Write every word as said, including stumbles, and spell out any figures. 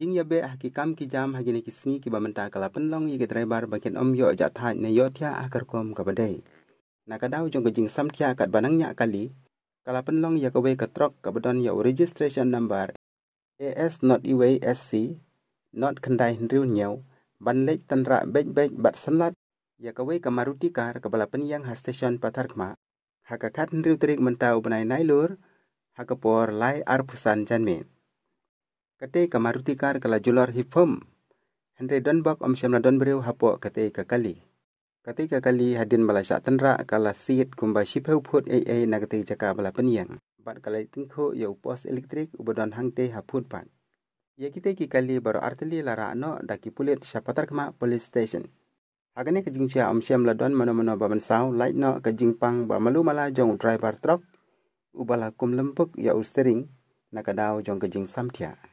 Jingïabeh ha ki kam ki jam ha kine ki sngi kiba mynta ka la pynlong ïa ki driver ba kin ym ïoh jah thait ne ïohthiah ha ka rukom kaba dei. Na ka daw jong ka jingsamthiah katba nang ñiah kali, ka la pynlong ïa kawei ka trok kaba don ïa u registration number A S not iwei S C not khyndai hynriew hynñiew ban leit tynrah beit beit bad synlait ïa kawei ka Maruti car kaba la pynïeng ha station Patharkhmah ha ka khathynriew tarik mynta u bnai Nailur ha ka por lai arphew san janmiet. Katei ka Maruti car ka la julor hi phum, hynrei don bok ym shym la don briew hapoh katei ka kali. Katei ka kali hadien ba la shah tynrah ka la siat kumba shiphew phut ei ei na katei jaka ba la pynïeng bad ka la tyngkhuh ïa u post elektrik uba don hangtei ha footpath. Ïa kitei ki kali baroh artylli la rah noh da ki pulit sha Patharkhmah Police Station. Ha kane ka jingjia ym shym la don mano mano ba mynsaw, lait noh ka jingpang ba malu mala jong u driver trok uba la kum lympuk ïa u steering na ka daw jong ka jingsamthiah.